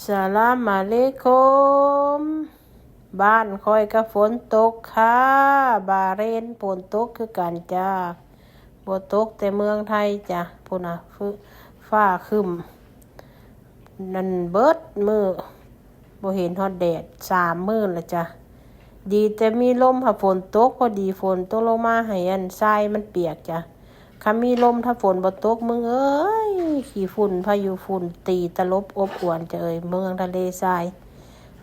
ສະລາມອາເລກຸມ. ບ້ານຂ້ອຍກໍຝົນຕົກຄ່າ, ບາເຣນຝົນຕົກຄືກັນຈ້າ. ບໍ່ຕົກແຕ່ເມືອງໄທຈ້າ. ພຸ້ນນະ, ຟ້າຄຶ້ມນັ້ນເບິດມື້, ບໍ່ເຫັນຮອດແດດສາມມື້ລະຈ້າ. ດີແຕ່ມີລົມຫາຝົນຕົກ, ພໍດີຝົນຕົກລົງມາໃຫ້ອັນຊາຍມັນປຽກຈ້າ. ຄັນມີລົມ ຖ້າຝົນບໍ່ຕົກ ມຶງເອີຍ, ຂີ້ຝຸ່ນ ພາຍຸຝຸ່ນຕີຕະຫຼົບອົບອວນຈ້າເອີຍ, ເມືອງທະເລຊາຍ.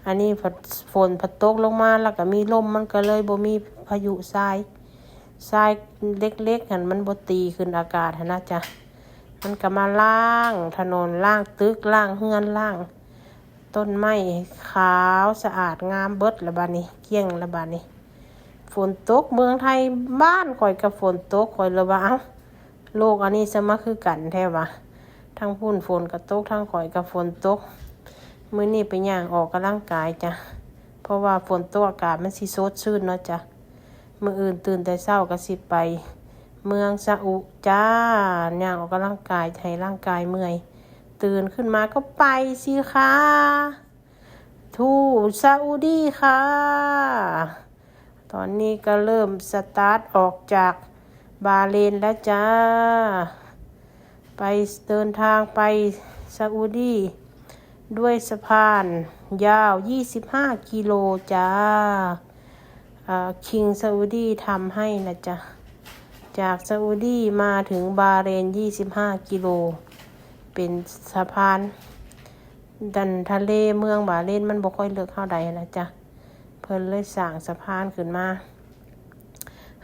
ອັນນີ້ພັດ ຝົນພັດຕົກລົງມາ ແລ້ວກໍມີລົມ, ມັນກໍເລີຍບໍ່ມີພາຍຸຊາຍ. ຊາຍເລັກໆຫັ້ນ ມັນບໍ່ຕີຂຶ້ນອາກາດຫັ້ນນະຈ້າ. ມັນກໍມາລ້າງຖະໜົນ, ລ້າງຕຶກ, ລ້າງເຮືອນ, ລ້າງ ຕົ້ນໄມ້ຂາວສະອາດງາມເບິດລະບາດນີ້, ກ້ຽງລະບາດນີ້. ຝົນຕົກເມືອງໄທ, ບ້ານຂ້ອຍກໍຝົນຕົກ. ຂ້ອຍເລີຍວ່າ ເອົ້າ, ໂລກອັນນີ້ຊະມາຄືກັນແທ້ວະ, ທາງພຸ້ນຝົນກໍຕົກ, ທາງຂ້ອຍກໍຝົນຕົກ. ມື້ນີ້ໄປຍ່າງອອກກຳລັງກາຍຈ້າ, ເພາະວ່າຝົນຕົກອາກາດມັນຊິສົດຊື່ນເນາະຈ້າ. ມື້ອື່ນຕື່ນແຕ່ເຊົ້າກໍຊິໄປເມືອງຊາອຸຈ້າ, ຍ່າງອອກກຳລັງກາຍໃຫ້ຮ່າງກາຍເມື່ອຍ. ຕື່ນຂຶ້ນມາກໍໄປຊິຄ່າ ທູ່ຊາອຸດີຄ່າ. ຕອນນີ້ກໍເລີ່ມສະຕາດອອກຈາກບາເຣນແລ້ວຈ້າ. ໄປ ເດີນທາງໄປຊາອຸດີດ້ວຍສະພານຍາວຊາວຫ້າກິໂລຈ້າ. ເອີ ຄິງຊາອຸດີທຳໃຫ້ນະຈ໊ະ. ຈາກຊາອຸດີມາເຖິງບາເຣນຊາວຫ້າກິໂລ, ເປັນສະພານ. ດັນທະເລເມືອງບາເຣນມັນບໍ່ຄ່ອຍເລິກເທົ່າໃດນະຈ໊ະ, ເພິ່ນເລີຍສ້າງສະພານຂຶ້ນມາ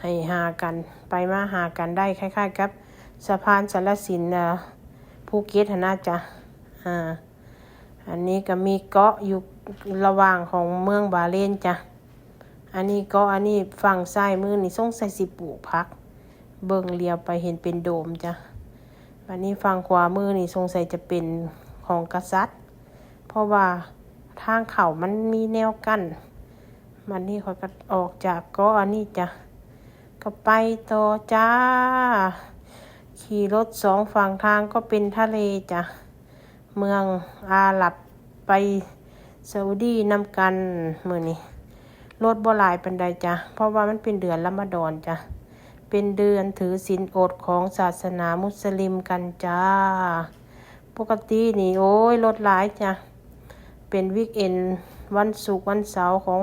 ໃຫ້ຫາກັນ, ໄປມາຫາກັນໄດ້, ຄ້າຍໆກັບສະພານສາລະສິນ ເອີ ພູເກັດຫັ້ນນະຈ໊ະ. ອາ ອັນນີ້ກໍມີເກາະຢູ່ລະຫວ່າງຂອງເມືອງບາເຣນຈ້ະ. ອັນນີ້ເກາະ ອັນນີ້ຝັ່ງຊ້າຍມືນີ້ສົງໄສຊິປູກຜັກ, ເບິ່ງຫຼຽວໄປເຫັນເປັນໂດມຈ້ະ. ບັດນີ້ຝັ່ງຂວາມືນີ້ສົງໄສຈະເປັນຂອງກະສັດ, ເພາະວ່າທາງເຂົ້າມັນມີແນວກັ້ນ. ບັດນີ້ຂ້ອຍກໍອອກຈາກເກາະອັນນີ້ຈ້ະ, ກໍໄປຕໍ່ຈ້າ. ຂີ່ລົດສອງຝັ່ງທາງກໍເປັນທະເລຈ້ະ. ເມືອງອາຣັບ ໄປຊາອຸດີນຳກັນມື້ນີ້. ລົດບໍ່ຫຼາຍປານໃດຈ້ະ, ເພາະວ່າມັນເປັນເດືອນລະມະດອນຈ້ະ, ເປັນເດືອນຖືສິນອົດຂອງສາສະໜາມຸສລິມກັນຈ້າ. ປົກກະຕິນີ້ ໂອ້ຍ ລົດຫຼາຍຈ້ະ, ເປັນວີກເອັນ ວັນສຸກວັນເສົາຂອງ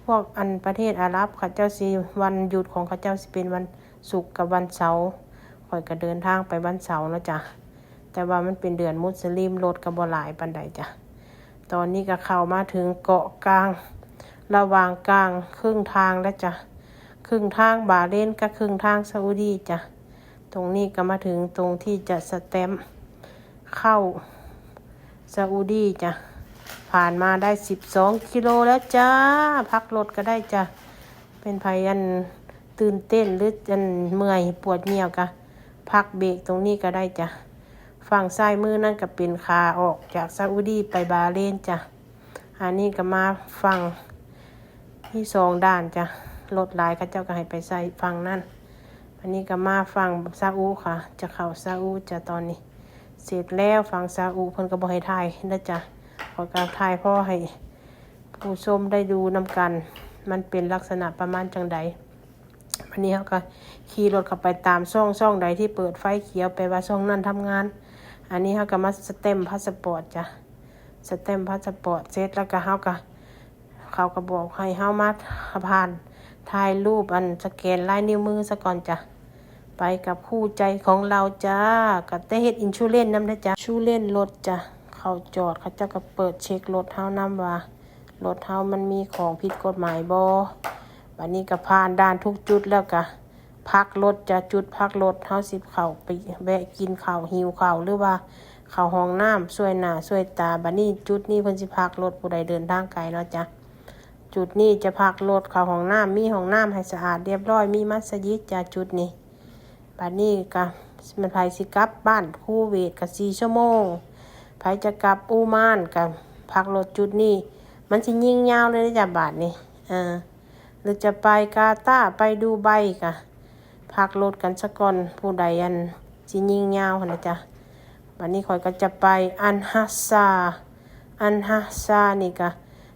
ພວກອັນປະເທດອາຣັບ ເຂົາເຈົ້າຊິ ວັນຢຸດຂອງເຂົາເຈົ້າຊິເປັນວັນສຸກກັບວັນເສົາ. ຂ້ອຍກໍເດີນທາງໄປວັນເສົາເນາະຈ້ະ, ແຕ່ວ່າມັນເປັນເດືອນມຸສລິມ, ລົດກໍບໍ່ຫຼາຍປານໃດຈ້ະ. ຕອນນີ້ກໍເຂົ້າມາເຖິງເກາະກາງ, ລະຫວ່າງກາງເຄິ່ງທາງແລ້ວຈ້ະ, ເຄິ່ງທາງບາເຣນກັບເຄິ່ງທາງຊາອຸດີຈ້ະ. ຕົງນີ້ກໍມາເຖິງຕົງທີ່ຈະສະແຕັມເຂົ້າຊາອຸດີຈ້ະ. ຜ່ານມາໄດ້ສິບສອງກິໂລແລ້ວຈ້າ. ພັກລົດກໍໄດ້ຈ້ະ, ເປັນໃຜອັນ ຕື່ນເຕັ້ນ ຫຼື ອັນ ເມື່ອຍປວດຍ່ຽວກະພັກເບກຕົງນີ້ກະໄດ້ຈ້ະ. ຝັ່ງຊ້າຍມືນັ້ນກະເປັນຂາອອກຈາກຊາອຸດີໄປບາເຣນຈ້ະ. ອັນນີ້ກະມາຝັ່ງ ມີສອງດ້ານຈ້ະ, ລົດຫຼາຍເຂົາເຈົ້າກະໃຫ້ໄປໃສ່ຝັ່ງນັ້ນ. ອັນນີ້ກະມາຝັ່ງຊາອຸຄ່ະ, ຈະເຂົ້າຊາອຸຈ້ະ. ຕອນນີ້ເສັດແລ້ວ, ຝັ່ງຊາອຸເພິ່ນກະບໍ່ໃຫ້ຖ່າຍເດີຈ້ະ, ເຂົາກະຖ່າຍພໍໃຫ້ ຜູ້ຊົມໄດ້ດູນຳກັນ ມັນເປັນລັກສະນະປະມານຈັ່ງໃດ. ບັດນີ້ເຮົາກໍຂີ່ລົດເຂົ້າໄປຕາມຊ່ອງ, ຊ່ອງໃດທີ່ເປີດໄຟຂຽວ ແປວ່າຊ່ອງນັ້ນທຳງານ. ອັນນີ້ເຮົາກໍມາສະແຕັມພາສະປອດຈ້ະ, ສະແຕັມພາສະປອດເສັດແລ້ວກໍເຮົາກໍ ເຂົາກໍບອກໃຫ້ເຮົາມາຜ່ານ ຖ່າຍຮູບ ອັນ ສະແກນລາຍນິ້ວມືສາກ່ອນຈ້ະ. ໄປກັບຄູ່ໃຈຂອງເຮົາຈ້າ, ກໍໄດ້ເຮັດອິນຊູເຣນນຳເດີຈ້າ, ຊູເຣນລົດຈ້ະ. ເຂົ້າຈອດ ເຂົາເຈົ້າກໍເປີດເຊັກລົດເຮົານຳວ່າ ລົດເຮົາມັນມີຂອງຜິດກົດໝາຍບໍ່. ບັດນີ້ກໍຜ່ານດ່ານທຸກຈຸດແລ້ວກໍພັກລົດຈ້ະ, ຈຸດພັກລົດ ເຮົາຊິເຂົ້າໄປແວະກິນເຂົ້າ ຫິວເຂົ້າ ຫຼືວ່າເຂົ້າຫ້ອງນ້ຳຊ່ວຍໜ້າຊ່ວຍຕາ. ບັດນີ້ຈຸດນີ້ເພິ່ນຊິພັກລົດ ຜູ້ໃດເດີນທາງໄກເນາະຈ້ະ. ຈຸດນີ້ຈະພັກລົດເຂົ້າຫ້ອງນ້ຳ, ມີຫ້ອງນ້ຳໃຫ້ສະອາດລຽບຮ້ອຍ, ມີມັດສະຢິດຈ້ະຈຸດນີ້. ບັດນີ້ກະແມ່ນໃຜຊິກັບບ້ານຄູເວດກະສີ່ຊົ່ວໂມງ, ໃຜຈະກັບອູມານກະພັກລົດຈຸດນີ້. ມັນຊິຍິງຍາວເລີຍເດ້ອາຈານບາດນີ້, ເອີ ຫຼືຈະໄປກາຕາ ໄປດູໄບກະພັກລົດກັນສາກ່ອນ, ຜູ້ໃດອັນຊິຍິງຍາວຫັ້ນນະຈ໊ະ. ບັດນີ້ຂ້ອຍກໍຈະໄປອັນຮາຊາ ອັນຮາຊານີ້ກະ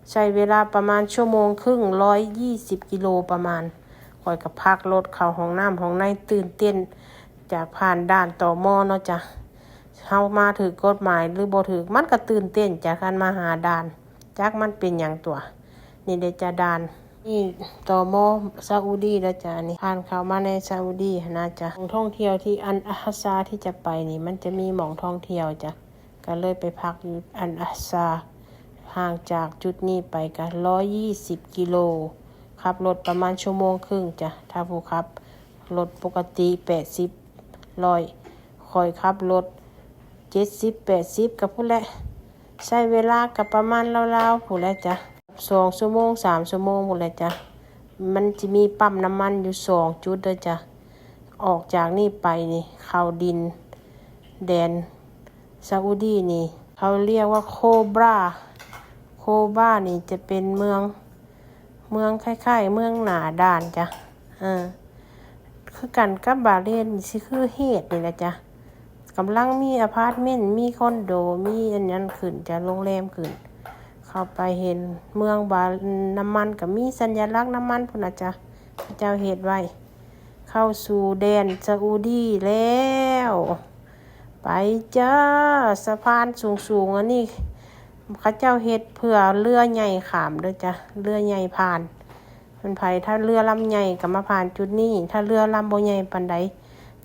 ໃຊ້ເວລາປະມານຊົ່ວໂມງຄຶ່ງ ຮ້ອຍຊາວກິໂລປະມານ. ຂ້ອຍກະພັກລົດເຂົ້າຫ້ອງນ້ຳຫ້ອງໃນ ຕື່ນເຕັ້ນຈາກຜ່ານດ່ານ ຕມ ເນາະຈ້ະ. ເຮົາມາຖືກກົດໝາຍຫຼືບໍ່ຖືກ ມັນກະຕື່ນເຕັ້ນຈາກການມາຫາດ່ານ ຈັກມັນເປັນຫຍັງຕົວະ. ນີ້ເດ້ຈ້ະ ດ່ານນີ້ ຕມ ຊາອຸດີເດີຈ້ະ. ນີ້ຜ່ານເຂົ້າມາໃນຊາອຸດີຫັ້ນນະຈ້ະ. ໝ່ອງທ່ອງທ່ຽວທີ່ອັນຮາຊາທີ່ຈະໄປນີ້ ມັນຈະມີໝ່ອງທ່ອງທ່ຽວຈ້ະ. ກະເລີຍໄປພັກຢູ່ອັນຮາຊາ ຫ່າງຈາກຈຸດນີ້ໄປກະຮ້ອຍຊາວກິໂລ ຂັບລົດປະມານຊົ່ວໂມງຄຶ່ງຈ້ະ. ຖ້າຜູ້ຂັບລົດປົກກະຕິ ແປດສິບ ຮ້ອຍ ຂ້ອຍຂັບລົດ ເຈັດສິບ ແປດສິບ ກະພຸ້ນແຫຼະ. ໃຊ້ເວລາກະປະມານລາວໆພຸ້ນແຫຼະຈ້ະ ສອງຊົ່ວໂມງ ສາມຊົ່ວໂມງພຸ້ນແຫຼະຈ້ະ. ມັນຊິມີປ້ຳນ້ຳມັນຢູ່ສອງຈຸດເດີຈ້ະ. ອອກຈາກນີ້ໄປນີ້ ເຂົ້າດິນແດນ ຊາອຸດີນີ້ ເຂົາຮຽກວ່າໂຄບຣາ. ໂຄບຣານີ້ຈະເປັນເມືອງ ເມືອງຄ້າຍໆເມືອງໜ້າດ່ານຈ້ະ. ເອີ ຄືກັນກັບບາເຣນ ຊິຄືເຮດນີ້ແຫຼະຈ້ະ. ກຳລັງມີອາພາດເມັນ ມີຄອນໂດ ມີອັນນັ້ນຂຶ້ນຈ້ະ ໂຮງແຮມຂຶ້ນ. ເຂົ້າໄປເຫັນເມືອງບາ ນ້ຳມັນ ກະມີສັນຍາລັກນ້ຳມັນພຸ້ນນະຈ້ະ ເຂົາເຈົ້າເຮັດໄວ້. ເຂົ້າສູ່ແດນຊາອຸດີແລ້ວ. ໄປຈ້າ. ສະພານສູງໆ ອັນນີ້ ເຂົາເຈົ້າເຮັດເພື່ອເຮືອໃຫຍ່ຂ້າມເດີຈ້ະ ເຮືອໃຫญ่ຜ່ານ. ເພິ່ນໄຜ ຖ້າເຮືອລຳໃຫຍ່ກະມາຜ່ານຈຸດນີ້ ຖ້າເຮືອລຳບໍ່ໃຫຍ່ປານໃດ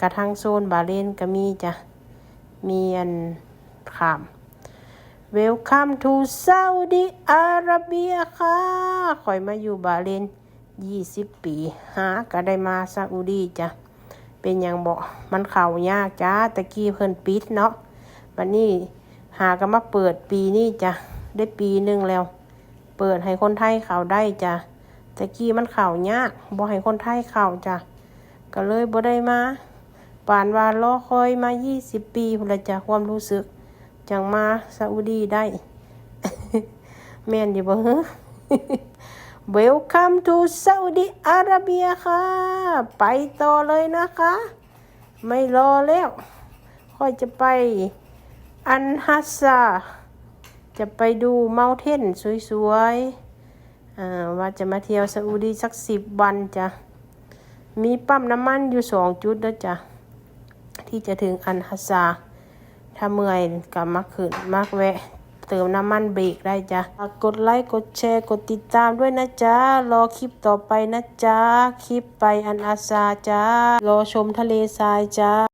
ກະທາງໂຊນບາເຣນກະມີຈ້ະ ມີອັນຂ້າມ. Welcome to Saudi Arabia ຄ່າ. ຂ້ອຍມາຢູ່ບາເຣນ ຊາວປີ ຫາກະໄດ້ມາຊາອຸດີຈ້ະ. ເປັນຫຍັງເບາະ ມັນເຂົ້າຍາກຈ້າ. ຕະກີ້ເພິ່ນປິດເນາະ ບັດນີ້ຫາກະມາເປີດປີນີ້ຈ້ະ ໄດ້ປີໜຶ່ງແລ້ວ ເປີດໃຫ້ຄົນໄທເຂົ້າໄດ້ຈ້ະ. ຕະກີ້ມັນເຂົ້າຍາກ ບໍ່ໃຫ້ຄົນໄທເຂົ້າຈ້ະ ກະເລີຍບໍ່ໄດ້ມາ. ປານວ່າລໍຄອຍມາຊາວປີພຸ້ນລະຈ້ະ ຄວາມຮູ້ສຶກ ຈັ່ງມາຊາອຸດີໄດ້. ແມ່ນຢູ່ບໍ່ຫື? Welcome to Saudi Arabia ຄ່າ. ໄປຕໍ່ເລີຍນະຄະ ໄມ່ລໍແລ້ວ. ຂ້ອຍຈະໄປອັນຮາຊາ ຈະໄປດູເມົາເທັນສວຍໆ. ອ່າ ວ່າຈະມາທ່ຽວຊາອຸດີສັກສິບວັນຈ້ະ. ມີປ້ຳນ້ຳມັນຢູ່ສອງຈຸດເດີຈ້ະ ທີ່ຈະເຖິງອັນຮາຊາ. ຖ້າເມື່ອຍກະມາຂຶ້ນ ມາແວະເຕີມນ້ຳມັນເບຣກໄດ້ຈ້ະ. ຝາກກົດໄລ ກົດແຊ ກົດຕິດຕາມດ້ວຍນະຈ້າ. ລໍຄລິບຕໍ່ໄປນະຈ້າ. ຄລິບໄປອັນຮາຊາຈ້າ. ລໍຊົມທະເລຊາຍຈ້າ.